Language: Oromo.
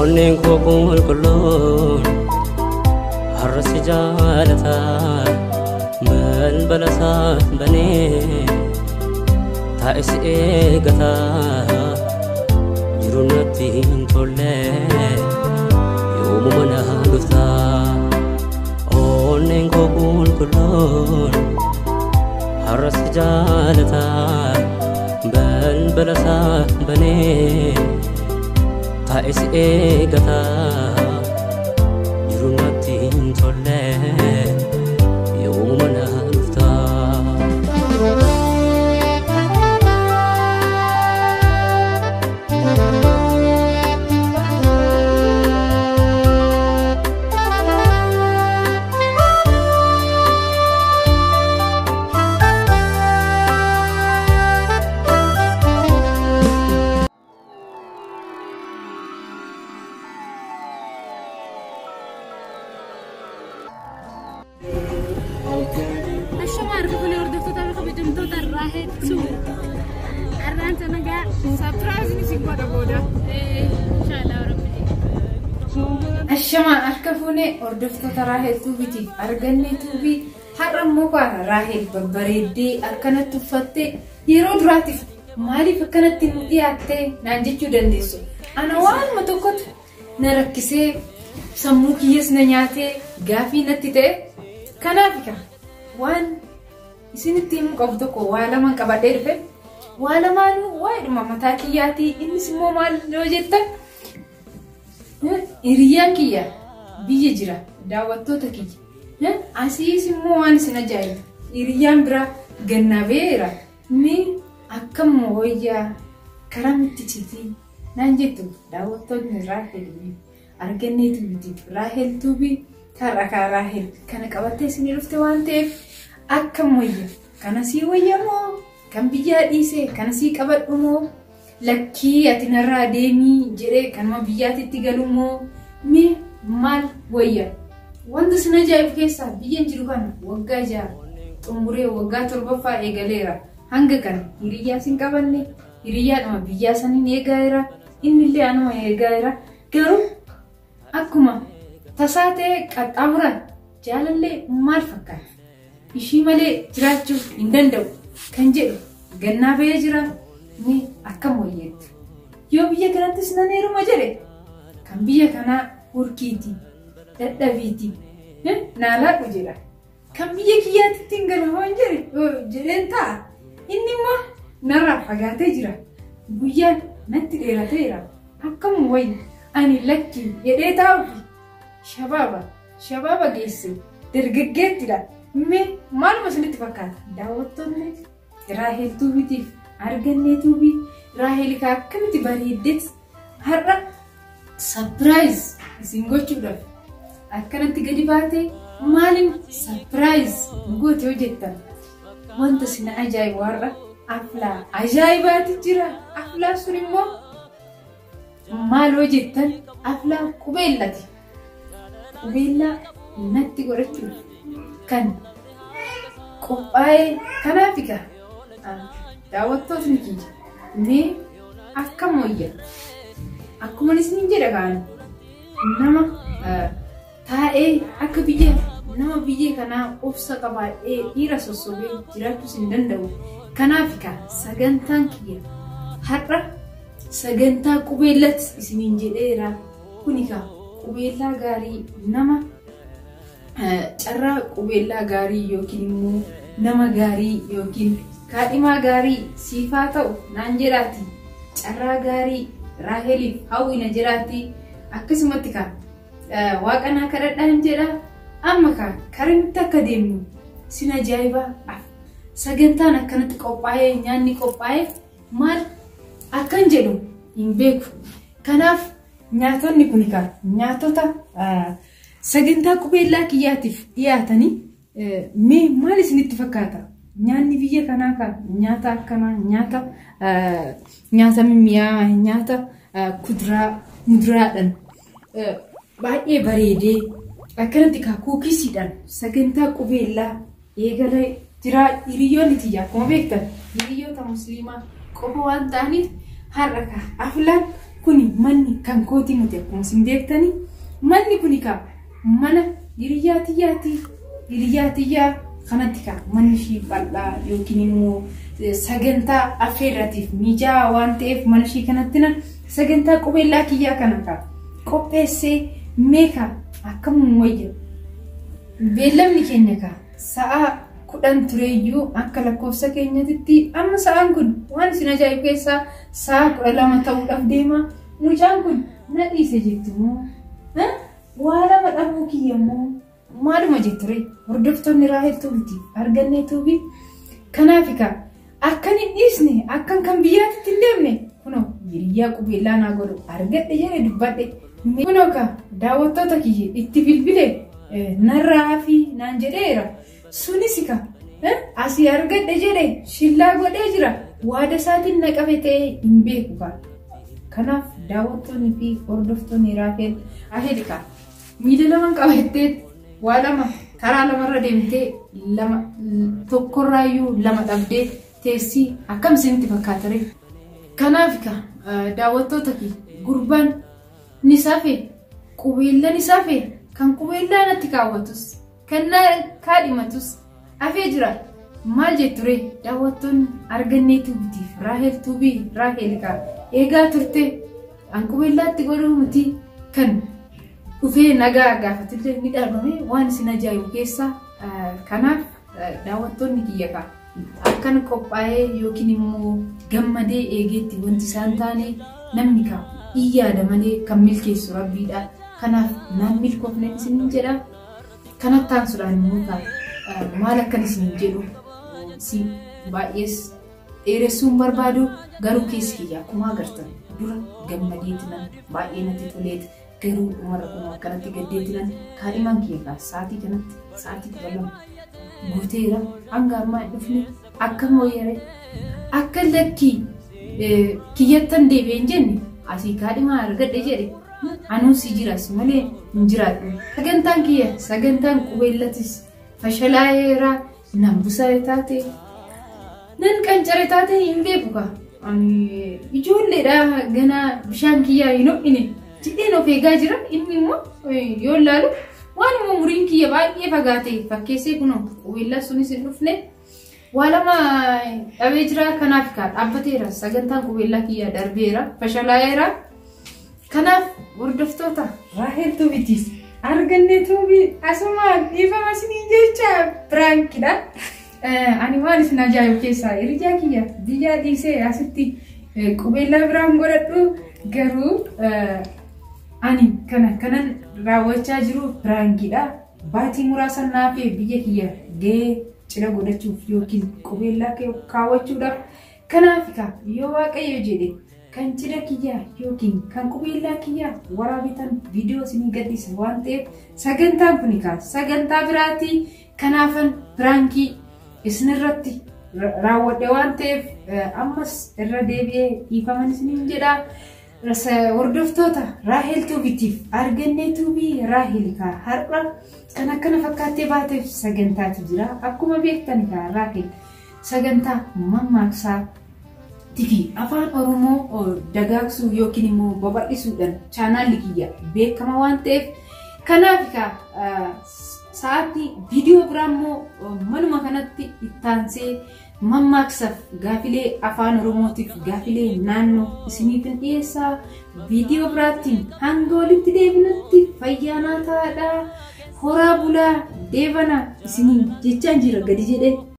Onneen koo qulqulluun har'a si jaalata, balbala isaa banee taa'e si eegata. Jiru natti hin tolle, yoomuma na dhufta? Onneen koo qulqulluun har'a si jaalata, balbala isaa banee taa'e si eegata. Jiru natti hin tolle, yoomuma na dhufta? Ashamaa harka fuulee hordoftoota fi kabajamtoota irraa hedduu. Har'aan sana gaa Sapiraayiziin isin godha booda. Inshaallah Rabbi. Ashamaa harka fuunee hordoftoota Raahel Tuubiitiif argannee Tuubii, har'a immoo kaara Raahel babbareeddee akkanatti uffattee yeroo duraatiif maaliif akkanatti nu dhiyaattee naan jechuu dandeessu. Ana waanuma tokkotu na rakkisee, sammuu kiyyas na nyaatee, gaafii natti ta'e. Kanaaf waan isinitti himuu qabu tokko waa lamaan qabadhee dhufe. Waa lamaanuu waa'eedhuma mataa kiyyaatii. Innis immoo maal yoo jettan, hiriyyaan kiyya biyya jira, daawwattoota kiyya. Asiis immoo waan isin ajaa'ibu hiriyyaan biraa gannaa beera. Mee akkam wayyaa, karamitti citii naan jettu daawwattoonni Raahel arganneetu miti Raahel Tuubii. Karra kaa Raahel kana qabattee isinii dhufte waan ta'eef, akkam wayya? Kana sii wayya moo kan biyyaa dhiisee kana sii qabadhu moo lakkii ati narraa deemii jedhee kanuma biyyaatitti galu moo, mee maal wayya? Wanta isin ajaa'ibu keessaa biyyan jiru kana waggaa 6 xumuree waggaa 7ffaa eegaleera. Hanga kana hiriyyaa sin qabanne, hiriyyaadhuma biyyaa saniin eegaa jira. Innillee anuma eegaa jira. Garuu akkuma tasaa ta'e qaxxaamuraan jaalallee maal fakkaata? Ishii malee jiraachuu hin danda'u kan jedhu gannaa bahee jira. Mee akkam wayyeettu? Yoo biyya kanattis nan heeruma jedhe, kan biyya kanaa hurkiiti, dadhabiiti, naa laadhu jedha. Kan biyya kiyyaatti hin gala waan jedhe jedheen ta'a. Inni immoo narraa fagaatee jira. Guyyaan natti dheerateera. Akkam wayya? Ani lakki jedhee taa'uufi shabaaba shabaaba geesse dargaggeettidha. Mee maaluma isinitti fakkaata? Daawwattoonni Raahel Tuubiitiif argannee Tuubii, Raahel kaa akkamitti bareeddeet har'a surprise isin gochuudhaaf akkanatti gadi baate, maaliin surprise nu goote yoo jettan, wanta isin ajaa'ibu har'a aflaa ajaa'ibaatu jira. Aflaa sun immoo maal yoo jettan, aflaa qubeellati. Qubeellaa natti godhachuuf kan qophaa'e. Kanaaf egaa daawwattootni kiyya, mee akkam wayya? Akkuma isin jedha kaan nama taa'ee akka biyya nama biyya kanaa obsa qabaadhee dhiira sossobee jiraachuus hin danda'u. Kanaaf egaa sagantaan kiyya har'a sagantaa qubeellatti isiniin jedheera. Kun egaa qubeellaa gaarii, nama carraa qubeellaa gaarii yookiin immoo nama gaarii yookiin kaadhimaa gaarii siifaa ta'u naan jedhaati. Carraa gaarii Raaheliif hawwina jedhaati. Akkasumatti kaa waaqa naa kadhadhaan jedha. Amma kaa karamitti akka deemnu sin ajaa'ibaa. Sagantaan akkanatti qophaa'ee, nyaanni qophaa'ee, maal akkan jedhu hin beeku. Kanaaf nyaatonni kun kaa nyaatota sagantaa qubeellaa kiyyaatiif dhiyaatanii, mee maal isinitti fakkaata? Nyaanni biyya kanaa kan nyaata akkanaa, nyaata nyaata mimmi'aa, nyaata kuduraa muduraadhaan baay'ee bareedee akkanatti kaa kuukisiidhaan sagantaa qubeellaa eegalee jira. Hiriyoonni tiyya akkuma beektan hiriyoota musliimaa qofa waan ta'aniif, Har'a ka aflaan kuni manni kan kootii miti akkuma isin beektanii manni kuni ka mana hiriyyaa tiyyaati. Hiriyyaa tiyyaa kanatti ka manni ishii bal'aa yookiin immoo sagantaa affeerratiif mijaa'aa waan ta'eef mana ishii kanatti na sagantaa qubeellaa kiyyaa kana ka qopheessee meeqa akkam wayya. Beellamni keenya ka sa'a 10 tureeyyuu akka lakkoofsa keenyatti amma sa'aan kun waan isin ajaa'ibu keessaa sa'a 12 ta'uudhaaf deema. Mucaan kun na dhiise jettu moo waa lama dhabuu kiyya moo maaluma jettu ree hordoftoonni Raahel Tuubiitiif argannee Tuubii. Kanaaf egaa akkan hin dhiisne akkan kan biyyaatti hin deemne kunoo hiriyyaa qubeellaa naa godhu argadhe jedhe dubbadhe. Kunoo ka daawwattoota kiyya itti bilbile narraa fi naan jedheera. Sunis ka asii argadhe jedhe shillaa godhee jira. Waada isaatiin na qabe ta'ee hin beeku ka. Kanaaf daawwattoonni fi hordoftoonni Raahel ka miila lama qabattee waa lama karaa lamarra deemtee lama tokkorraayyuu lama dhabdee teessii akkam isinitti fakkaata ree? Kanaaf ka daawwattoota kiyya gurbaan ni safe qubeellaan ni safe kan qubeellaa natti kaawwatus kan na kaadhimatus hafee jira. Maal jettu ree daawwattoonni argannee Tuubiitiif Raahel Tuubii Raahel ka eegaa turte an qubeellaatti godhuu miti kan dhufee nagaa gaafatullee ni dhabame waan isin ajaa'ibu keessaa. Kanaaf daawwattoonni kiyya ka akkan qophaa'ee yookiin immoo gammadee eegeetti wanti isaan taane namni ka iyyaada malee kan milkeessu rabbiidha. Kanaaf naan milkoofne isin jedha. Kanatti aansuudhaan immoo ka maal akkan isin jedhu si baay'ees dheeressuun barbaadu garuu keessi kiyya akkuma agartan dura gammadeetinan baay'ee natti toleeti garuu dhumarra kun akkanatti gaddeetinan kaadhimaan kiyya kaa sa'aatii kanatti sa'aatii 12 guuteera hanga ammaa hin dhufne akkam wayyare akka lakkii kiyyattan deebi'ee hin jenne asii kaadhimaa argadhe jedhe anuu si jiras malee hin jiraadhu. Sagantaan kiyya sagantaan qubeellatis fashalaa'eera nan busaa'e taate nan qancare taate hin beeku ka. Ijoolleedha ganaa bishaan kiyyaa hin ho'ine jedheen of eegaa jira. Inni immoo yoo ilaalu waanuma umuriin kiyya baay'ee fagaate fakkeessee kunoo qubeellaa sunis hin dhufne waa lama dhabee jira. Kanaaf ka dhaabbateera sagantaan qubeellaa kiyyaa darbeera fashalaa'eera. Kanaaf hordoftoota Raahel Tuubiitiif argannee Tuubii asumaan dhiifama isiniin jecha piraankidha. Ani waan isin ajaa'ibu keessaa hiriyyaa kiyya biyyaa dhiisee asitti qubeellaa biraan godhadhu garuu ani kanan raawwachaa jiru piraankiidha. Baatii muraasa naafee biyya kiyya gahee cidha godhachuuf yookiin qubeellaa kaawwachuudhaaf. Kanaaf ka yoo Waaqayyo jedhe kan cidha kiyyaa yookiin kan qubeellaa kiyyaa waraabitan viidiyoo isinii gadhiisa waan ta'eef sagantaan kun ka sagantaa biraati. Kanaafan piraankii isinirratti raawwadhe waan ta'eef ammas irra deebi'ee dhiifaman isiniin jedha. Hordoftoota Raahel Tuubiitiif argannee Tuubii Raahel ka har'a kan akkana fakkaattee baateef sagantaatu jira. Akkuma beektan ka Raahel sagantaa mammaaksaa fi afaan Oromoo dagaagsuu yookiin immoo babal'isuudhaan chaanaalli kiyya beekama waan ta'eef kanaaf ka sa'aatii viidiyoo biraa immoo manuma kanatti ittaansee mammaaksaaf gaafilee afaan Oromootiif gaafilee naannoo isiniif hin dhiyeessaa. Viidiyoo biraattiin hanga walitti deebinutti fayyaa naa ta'aadha. Horaa bulaa deebana isiniin jechaan jira gadi jedhee.